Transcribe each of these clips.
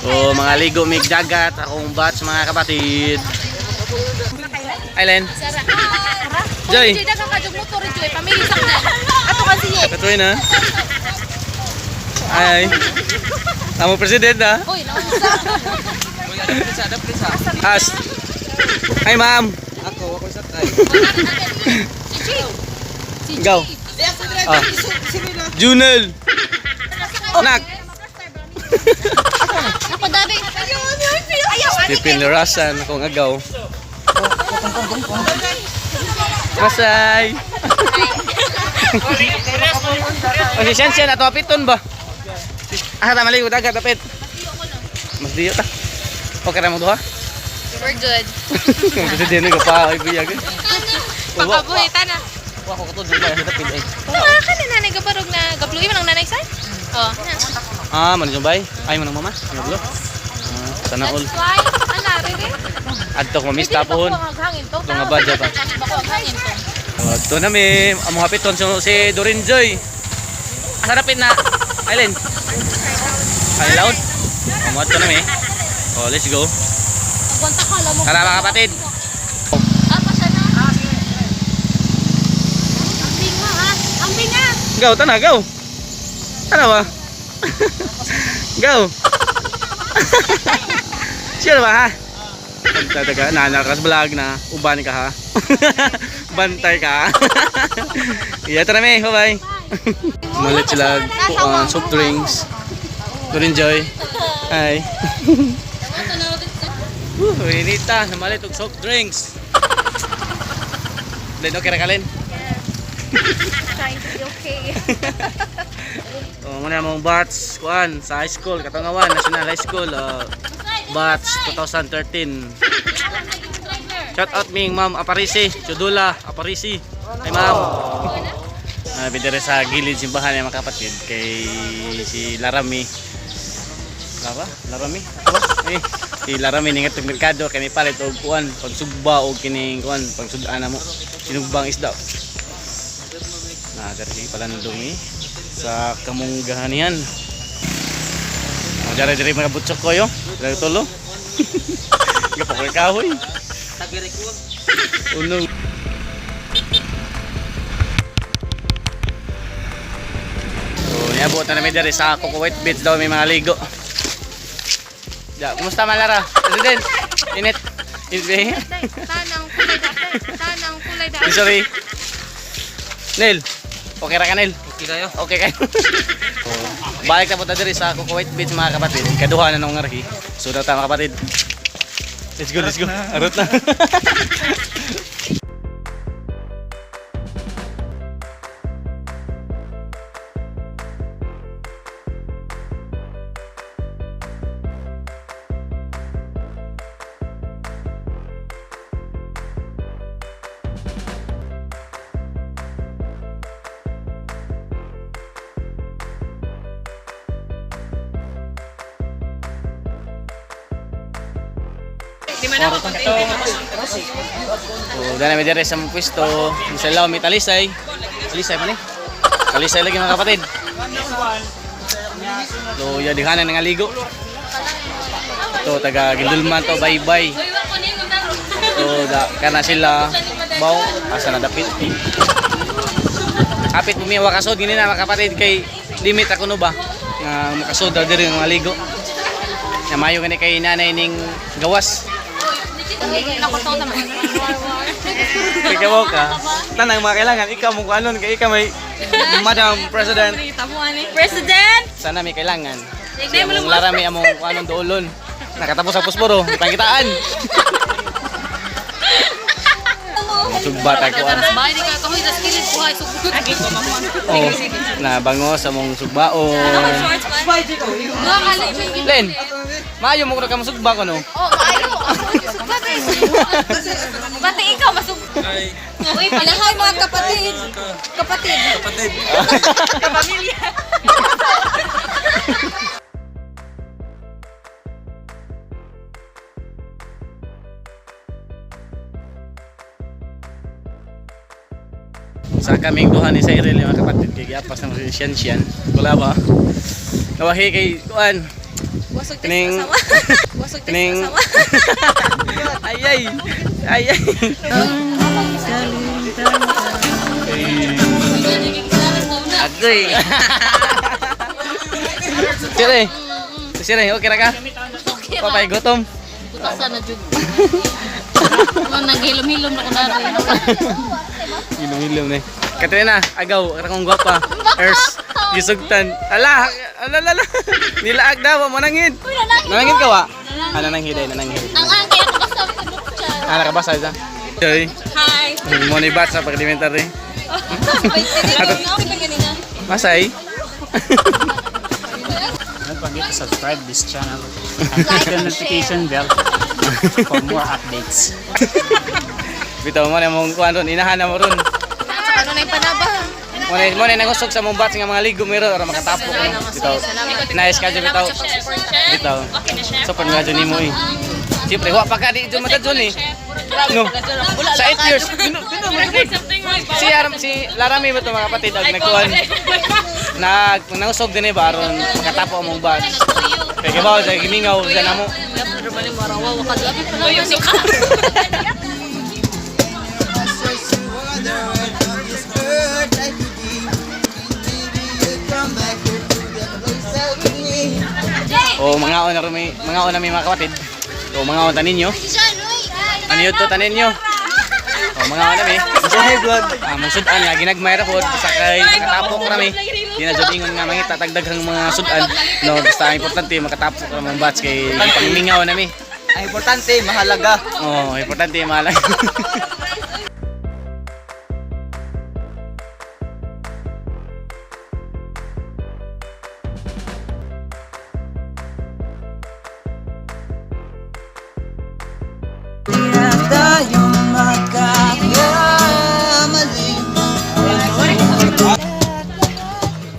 So mga ligo mig dagat akong batch, mga kapatid. Ailen. Joy. Joy, daghang ka jug motor, Joy. Pamili sa kanan. Ato ka siya. Katuloy na. Ay. Amo president ah. Uy, nausa. As. Hi, ma'am. Ako, ako sa kay. Si Jay. Si Jay. Go. Ah. Junel. Nak. Ako dabi. Ayaw, Stephen Larasan akong agaw. Masay. O si Shensen ato apiton ba? Ah, tama ligo dagat apit. Mas diyo ta. Okay ra mo duha? We're good. Kung presidente ko pa ay biyag. Pakabuhi ta na. Wa ko katud ba sa tapid ay. Tama ka na nanay gabarog na gabluhi man ang nanay say. Oh. Ah, man bay. Ay man ang mama. Ngablo. Ah, sana all. That's why ala rere. Adto ko miss tapon. Bako ang hangin to. Mga badya pa. Bako ang hangin to. Adto na mi amo hapiton si Dorin Joy. Asa dapit na? Island. Ay loud. Amo adto na mi. Oh, let's go. Agwanta ka alam mo. Tara, mga kapatid. Ah, pa siya na. Ambing nga ha. Ambing nga. Go, tana, go. Tana ba? Go. Sure ba ha? Tataga, nanakas vlog na. Uban ka ha. Bantay ka. Yeah, tara mi. Bye-bye. Malit sila kuan soft drinks. Good enjoy. Hi. Woo, inita, namalit og soft drinks. Len, okay ra ka, Len? Trying to be okay. So, muna mong batch kuan sa high school, Katangawan National High School, batch 2013. Shout out ming Ma'am Aparisi, Chudula Aparisi. Hi, ma'am. Bidere sa gilid simbahan ni mga kapatid kay si Larami. Lara? Larami? Ako ba? Eh, si Larami ningat og merkado kay palit og kuan pagsugba og kining kuan pagsud-an mo. Sinugbang isda. Na diri pala nandungi sa kamunggahan niyan. Oh, diri diri mga butchok ko yo. Diri tulo. Gapok kahoy. Uno. So, niabot na namin diri sa Coco White Beach daw may mga ligo. Ja, kumusta man Lara? President. Init. Init eh. Tanang kulay da. Tanang kulay da. Sorry. Nel. Okay ra ka, Nel? Okay kayo? Okay kayo. So, balik na po tayo diri sa Coco White Beach, mga kapatid. Kaduha na nung ngarhi. So daw ta, mga kapatid. Let's go, let's go. Arot na. Di man ako kontento. So, dahil namin diri sa mga pwesto. Sa law, may talisay. Talisay pa ni. Talisay lagi, mga kapatid. So, yadihanan nga ligo. Ito, taga Gindulman to, bye-bye. Uy, wa ko ni mo. So, da, kana sila. Baw, asa na dapit. Kapit bumi wakasod gini na, mga kapatid, kay limit ako no ba nga makasod daw diri nga maligo. Na mayo gani kay nanay ning gawas. Nakuto naman. Ikaw ka. Tanang mga kailangan ikaw mo kuanon kay ikaw may Madam President. President! Sana may kailangan. Si among larami among kuanon doolon. Nakatapos sa posporo, ipangitaan. Sugba ta kuan. Bay, di ka kahoy sa kilid ko ay sugod. Oh, na bango sa mong sugbaon. Duha ka lechon gid. Len, maayo mo kuno ka sugba ko no. Oh, maayo. Ako sugba guys. Pati ikaw masug. Uy, palahay mga kapatid. Kapatid. Kapatid. Kapamilya. Sa kaming duha ni Cyril yung mga kapatid kay giapas na si Sian Sian. Wala ba? Nawahi kay kuan. Wasog tayo Kining sa asawa. Wasog tayo kining sa asawa. Ay ay. Ay ay. Agoy. Sire. Sire, okay ra ka? Okay ra. Papay gutom. Buta na jud. Mga naghilom-hilom na ko na rin. Hilom-hilom ni. Katrina, agaw, ra kong gwapa. Ers, gisugtan. Ala, ala ala. Nilaag daw, mo nangid. Nanangid ka wa? Ah, nananghid ay, nananghid. Ang ang kaya nakabasa sa book chat. Ah, nakabasa isa. Ay, Hi. mo ni bat sa pag-elementary. Wait, tinignan ganina. Masay. Don't forget to subscribe this channel and click the notification bell for more updates. Bitaw mo na mong kuan ron, inahan na mo ron. Ano na yung panaba? Mo na nangusog sa mong bats nga mga ligo mero para makatapo ko. Bitaw. Nice ka bitaw. Bitaw. Support nga dyan nimo eh. Siyempre, wa pa ka di dyan mata dyan eh. No. Sa 8 years, dino dino mo jud. Si Aram si Larami ba to mga kapatid ag nagkuan. Nag nangusog din eh ba aron makatapo among bats. Kay kibaw sa gimingaw sa namo. O mga na may mga na may mga kapatid. O mga ta ninyo. Ano yun to tanin nyo? O mga na mi. Hi vlog. Ah, mong sudan nga ginagmay ra pod basta kay makatapok ra mi. Di na jud ingon nga mangita tagdaghang mga sudan. No, basta ang importante makatapok ra mong batch kay pangmingaw na mi. Ang importante, mahalaga. Oh, importante mahalaga. Tayo magkakamali.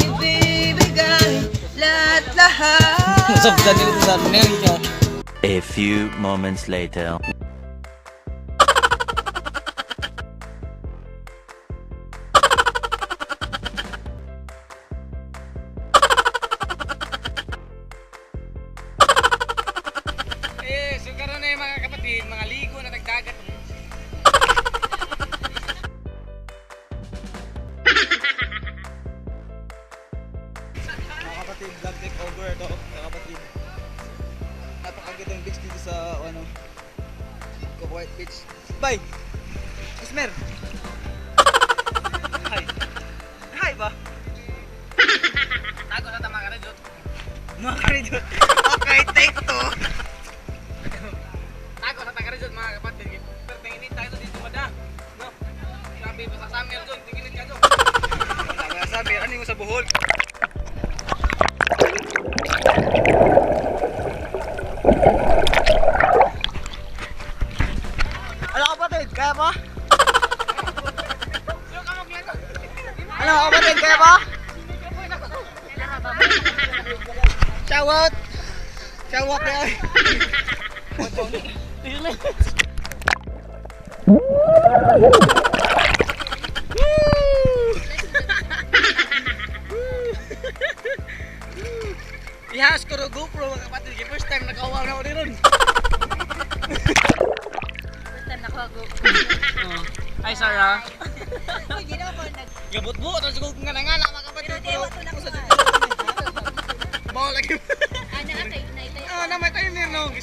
Ibibigay lahat-lahat. A few moments later. Eh, so karon na yung mga kapatid, mga ligo na tagdagat. Mga kapatid, vlog take over ito, mga kapatid. Napakagandang beach dito sa ano, Coco White Beach. Bye! Ismer! Hi! Hi ba? Tago sa tama ka rin, Mga karidot. Okay, take two. Tago sa taga mga kapatid. Pero tingin tayo dito mada. No. Grabe pa sa summer doon, tingin ka doon. Tama na sabi, ano yung sa Bohol? Ano kapatid, kaya pa? Ano kapatid, kaya pa? Shout out! Shout out na! Ihas ko ro GoPro mga kapatid. Kay first time nakauwaw na ako ron. First time nakuha ko. Hi Sarah. Gabot-buot ang siguro nga nangala mga kapatid. Pero bawal lagi. Ana atay na itay. Ah, na may timer no.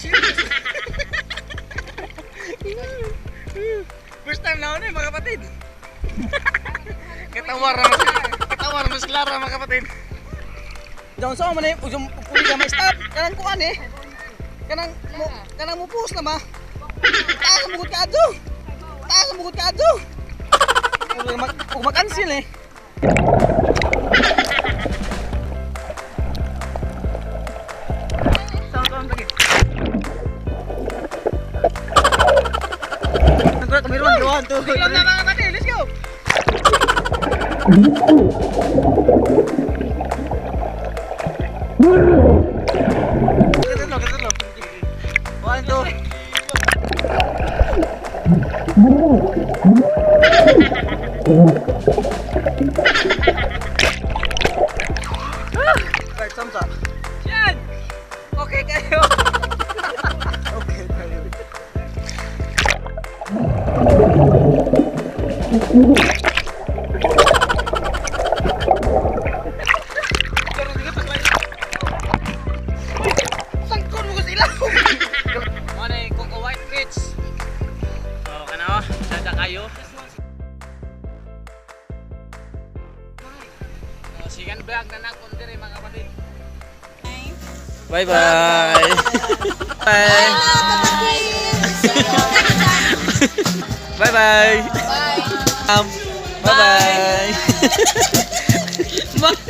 First time na ako na eh, mga kapatid. Katawar na mas katawar mas Clara mga kapatid. Diyan sa man eh, ujung puli ka may stop. Kanang kuan eh. Kanang mo kanang mo post na ba? Taas mo ka adto. Taas mo ka adto. Ug mag ug mag-cancel eh. One, two, three. Na mga kapatid, let's go. Katulog, katulog. One, two. Right, thumbs up. Yan. Okay. kayo. Okay kayo. Sangkon mo ko sila. Mo na yung Coco White Beach. So kana oh, sada kayo. So, sigan vlog na na diri, mga kapatid. Bye bye. Bye. Bye bye. Bye. Bye bye.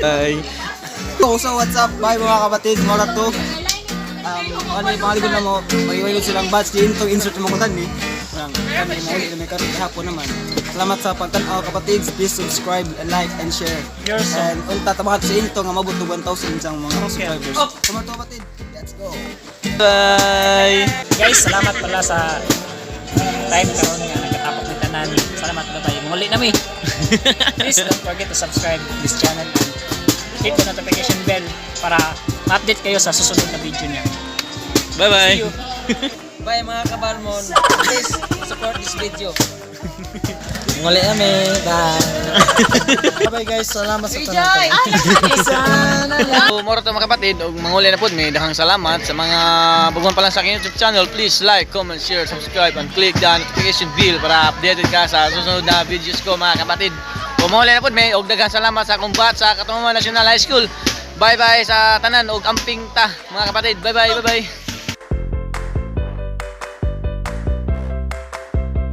Bye. So what's up? Bye, mga kapatid, mora to. Ano yung pangalan na mo, magiwalod silang batch, din itong insert mo kutan ni. Parang kami mo ulit na may karon hapon naman. Salamat sa pagtan-aw, kapatid. Please subscribe, like and share. And unta tabangan sa into nga mabot og 1,000 sang mga subscribers. Salamat, kapatid. Let's go. Bye. Guys, salamat pala sa time karon nga nagkatapok ni tanan. Salamat na tayo. Muli na mi. Please don't forget to subscribe this channel and hit the notification bell para ma-update kayo sa susunod na video niya. Bye bye. See you. Bye, mga kabalmon. Please support this video. Muli kami. Bye. Bye guys. Salamat sa tanan. So, moro to, mga kapatid, ug manguli na pud mi. Daghang salamat sa mga baguhan pa lang sa aking YouTube channel. Please like, comment, share, subscribe and click the notification bell para updated ka sa susunod na videos ko, mga kapatid. So, manguli na pud mi ug daghang salamat sa akong batch sa Katungawan National High School. Bye bye sa tanan ug amping ta, mga kapatid. Bye bye, bye bye.